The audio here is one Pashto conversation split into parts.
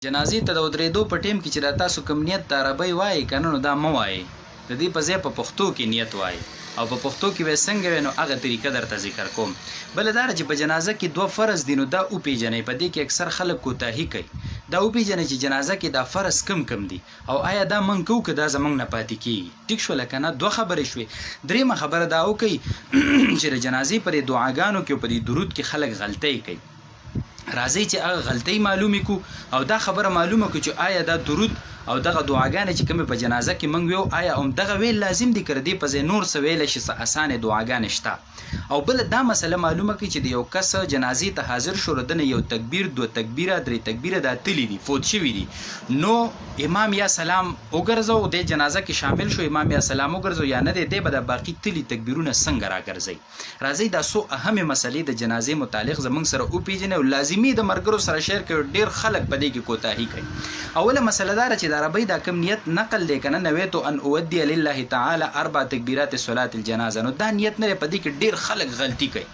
جنازې ته د ودرېدو په ټیم کې چې دا تاسو کوم نیت د عربۍ وایئ کنه نو دا مه وایئ، د دې په ځای په پښتو کې نیت وایئ او په پښتو کې به یې څنګه وایئ نو هغه طریقه درته ذکر کوم. بله دا ده چې په جنازه کې دوه فرض دي نو دا وپېژنئ، په دې کې اکثر خلک کوتاهي کوي، دا وپېژنئ چې جنازه کې دا فرض کوم کوم دي او ایا دا موږ کوو که دا زموږ نه پاتې کېږي. ټیک شوله کنه دوه خبرې شوې. درېیمه خبره دا وکړئ چې د جنازې په دې دعاګانو کې او په دې درود کې خلک غلطۍ کوي. راځئ چې هغه غلطۍ معلومې کو او دا خبره معلومه کو چې آیا دا درود او دغه دعاګانې چې کومې په جنازه کې مونږ ویو آیا هم دغه ویل لازم دي که د دې په ځای نور څه ویلی شي، څه اسانې دعاګانې شته. او بله دا مسله معلومه کړئ چې د یو کس جنازې ته حاضر شو د ده نه یو تکبیر، دوه تکبیره، درې تکبیره دا تللي دي، فوت شوي دي، نو امام یا سلام وګرځوو، دی جنازه کې شامل شو، امام یا سلام وګرځوو یا نه دی، دی به دا باقي تللي تکبیرونه څنګه راګرځوي؟ راځئ دا څو اهمې مسئلې د جنازې متعلق زموږ سره وپېژنئ او لازمي د مرګرو سره شیر کړئ، ډېر خلک په دې کې کوتاهي کوي. اوله مسئله دا ده چې د عربۍ دا کوم نیت نقل دی کنه نویت ان اودی لله تعالی اربع تکبیرات صلاة الجنازة نو دا نیت نه دی، په دې کې ډېر خلک غلطي کوي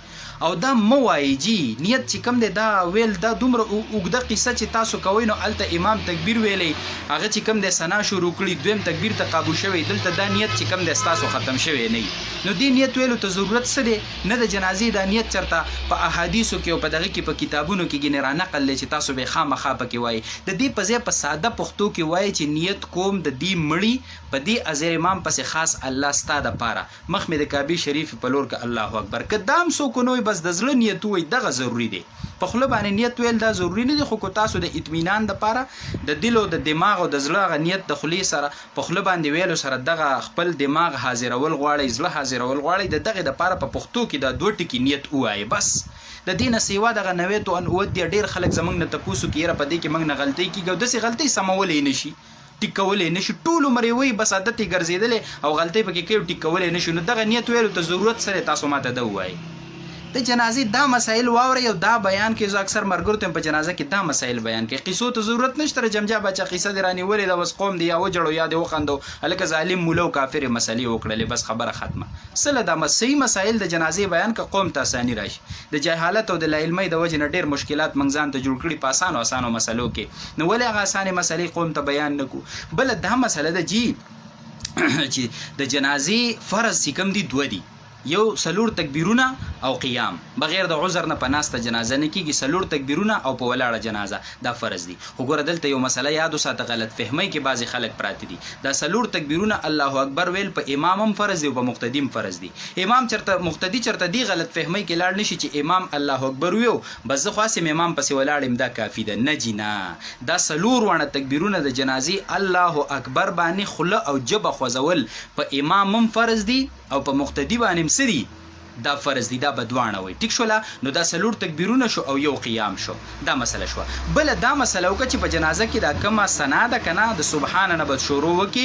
او دا مه وایئ جی نیت چې کوم دی دا ویل دا دومره اوږده قصه چې تاسو کوئ نو هلته امام تکبیر ویلی هغه چې کوم دی ثنا شروع کړي دویم تکبیر ته قابو شوی دلته دا نیت چې کوم دی ستاسو ختم شوی نه وي. نو دې نیت ویلو ته ضرورت څه دی؟ نه د جنازې دا نیت چرته په احادیثو کې او په دغه کې په کتابونو کې ګینې را نقل دی چې تاسو به یې خامخا پکې وایئ. د دې په ځای په ساده پښتو کې وایئ چې نیت کوم د دې مړي په دې ازر امام پسې خاص الله ستا د پاره مخ مې د کعبې شریفې په لور که الله اکبر. که دا هم څوک ونه وایي بس د زړه نیت ووایي دغه ضروري دی. په خوله باندې نیت ویل دا ضروري نه دي خو که تاسو د اطمینان د پاره د دل او د دماغ او د زړه هغه نیت د خولې سره په خوله باندې ویلو سره دغه خپل دماغ حاضرول غواړئ، زړه حاضرول غواړئ، د دغې د پاره په پښتو کې دا دوه ټکي نیت ووایئ بس. د دې نه سیوا دغه نویت ان اودیه ډېر خلک زمونږ نه تپوس وکړي یره په دې کې مونږ نه غلطۍ کیږي او داسې غلطۍ سمولی نه شي، ټیک کولی نه شي، ټول عمر یې وایي بس عادت یې ګرځېدلی او غلطۍ پکې کوي او ټیک کولی نه شي، نو دغه نیت ویلو ته ضرورت څه دی تاسو ماته دا ووایئ. د جنازې دا مسایل واورئ او دا بیان کړئ، زه اکثر مرګرو ته هم په جنازه کې دا مسایل بیان کوي، قصو ته ضرورت نشته، د جمجا باچا قصه دې رانیولې ده، بس قوم دې یا وژړو یا دې وخندو، هلکه ظالم مولا او کافر یې مسلې وکړلې بس خبره ختمه، څه له دا صحیح مسایل د جنازې بیان که قوم ته اساني راشي، د جهالت او د لاعلمۍ د وجې نه ډېر مشکلات موږ ځان ته جوړ کړي په اسانو اسانو مسلو کې، نو ولې هغه اسانې مسلې قوم ته بیان نه کړو؟ بله دا مسله ده جي چې د جنازې فرض چې کوم دي دوه دي. یو څلور تکبیرونه او قیام، بغیر د عذر نه په ناسته جنازه نه کیږي، څلور تکبیرونه او په ولاړه جنازه دا فرض دي. خو ګوره دلته یو مسله یاد وساته غلط فهمۍ کې بعضې خلک پراته دي، دا څلور تکبیرونه الله اکبر ویل په امام هم فرض دي او په مقتدي هم فرض دي. امام چرته مقتدي چرته دې غلط فهمۍ کې لاړ نشي چې امام الله اکبر ویو بس زه خو هسې هم امام پسې ولاړ یم دا کافي ده، نه جی نه دا څلور واړه تکبیرونه د جنازې الله اکبر باندې خوله او ژبه خوځول په امام هم فرض دي او په مقتدي باندې هم څه دي دا فرض دي دا به دواړه وي ټیک شوله نو دا څلور تکبیرونه شو او یو قیام شو دا مسله شوه بله دا مسله وکړه چې په جنازه کې دا کومه ثنا ده کنه د سبحان نه به شروع وکي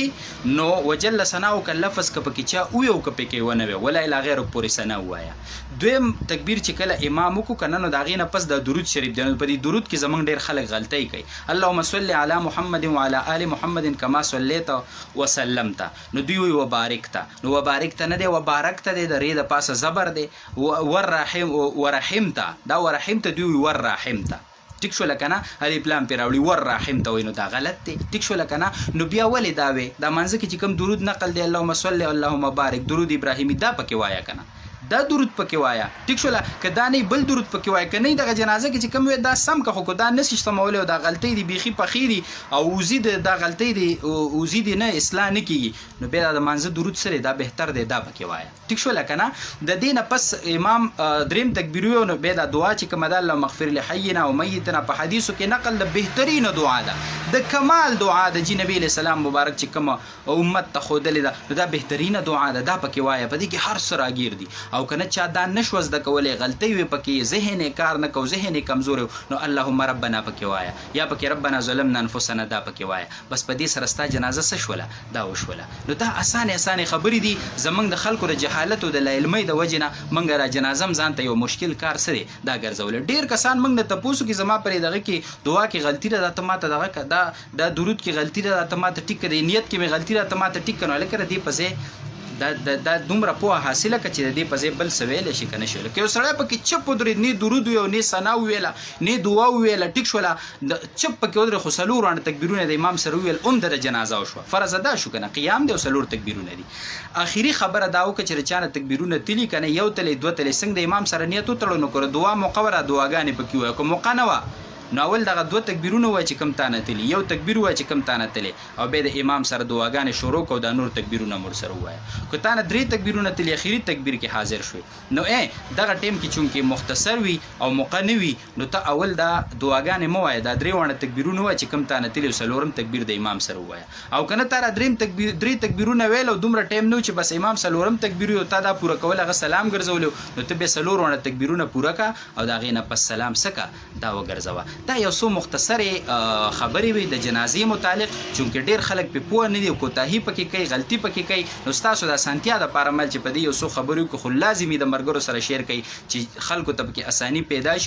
نو وجل ثناؤک لفظ که پکې چا ووی او که پکې ونه وی ولا الی غیرک پورې ثنا ووایه دویم تکبیر چې کله امام وکړو کنه نو د هغې نه پس دا درود شریف دی نو په دې درود کې زمونږ ډېر خلک غلطۍ کوي اللهم صل علی محمد وعلى آل محمد کما صلیت وسلمت نو دوی وایي وبارکته، نو وبارکته نه دی وبارکته دی، د رې د پاسه زبر دی، ورحم ورحمته، دا ورحمته دوی وایي ورحمته، ټیک شوله که نه، الف لام پرې راوړي ورحمته وایي، نو دا غلط دی، ټیک شوله که نه، نو بیا ولې دا وایې، دا مانځه کې چې کوم درود نقل دی اللهم صل اللهم بارک درود ابراهیمي دا پکې وایه که نه، دا درود پکې وایه، ټیک شوله، که دا نه بل درود پکې وایه، که نه دغه جنازه کې چې کوم وایې دا سم که، خو که دا نشي سمولی او دا غلطۍ دي بیخي پخې دي او وزي د دا غلطۍ دي وزي دي نه اصلاح نه کیږي نو بیا دا د مانځه درود څه دی دا بهتر دی دا پکې وایه، ټیک شوله که نه. د دې نه پس امام دریم تکبیر ویو نو بیا دا دعا چې کومه ده اللهم اغفر لحینا و میتنا په حدیثو کې نقل ده بهترینه دعا ده د کمال دعا ده جی نبی علیه السلام مبارک چې کومه او امت ته ښودلې ده نو دا بهترینه دعا ده دا پکې وایه په دې کې هر څه راګیر دي او که نه چا دا نه شوه زده کولی غلطۍ وې پکې ذهن یې کار نه کو ذهن یې کمزوری و نو اللهم ربنا پکې وایه یا پکې ربنا ظلمنا انفسنا دا پکې وایه بس په دې سره ستا جنازه څه شوله دا وشوله نو دا اسانې اسانې خبرې دي زمونږ د خلکو د جهالت او د لاعلمۍ د وجې نه مونږ دا جنازه هم ځان ته یو مشکل کار څه دی دا ګرځولی ډېر کسان مونږ نه تپوس وکړي زما پرې دغه کې دعا کې غلطي ده دا ته ماته دغه که دا دا درود کې غلطي ده دا ته ماته ټیک که د نیت کې مې غلطي ده ته ماته ټیک که نو هلکه د دې په ځای دا دا دومره پوهه حاصله کړه چې د دې په ځای بل څه ویلی شي که نه شي ویلی. که یو سړی پکې چپ ودرېد، نه درود ویل، نه ثنا وویله، نه دعا وویله، ټیک شوله، د چپ پکې ودرېد، خو څلور واړه تکبیرونه د امام سره وویل، هم د جنازه وشوه، فرض ادا شو که نه، قیام دی او څلور تکبیرونه دي. اخري خبره دا وکړه چې د چا نه تکبیرونه تلي که نه، یو تلې دوه تلې، څنګه د امام سره نیت وتړو، نو که د دعا موقع وه را دعاګانې پکې ووایه، که موقع نه وه نو اول دغه دوه تکبیرونه ووایه چې کوم تا نه تلي، یو تکبیر ووایه چې کوم تا نه تلې او بیا د امام سره دعاګانې شروع کړه او دا نور تکبیرونه هم ورسره ووایه. که تا نه درې تکبیرونه تلي، اخري تکبیر کې حاضر شوې، نو ای دغه ټیم کې چونکې مختصر وي او موقع نه وي، نو ته اول دا دعاګانې مه وایه، دا درې واړه تکبیرونه ووایه چې کوم تا نه تلي او څلورم تکبیر د امام سره ووایه. او که نه تا را دریم تکبیر درې تکبیرونه ویل او دومره ټایم نه و چې بس امام څلورم تکبیر وي او تا دا پوره کول، هغه سلام ګرځولی، نو ته بیا څلور واړه تکبیرونه پوره که او د هغې نه پس سلام څه که دا وګرځوه. دا یو څو مختصرې خبرې وې د جنازې متعلق، چونکې ډېر خلک پرې پوه نه دي او کوتاهي پکې کوي، غلطي پکې کوي، نو ستاسو د اسانتیا دپاره مل چې په دې یو څو خبرې وکړو، خو لازمي د ملګرو سره شیر کړئ چې خلکو ته پکې اساني پیدا شي.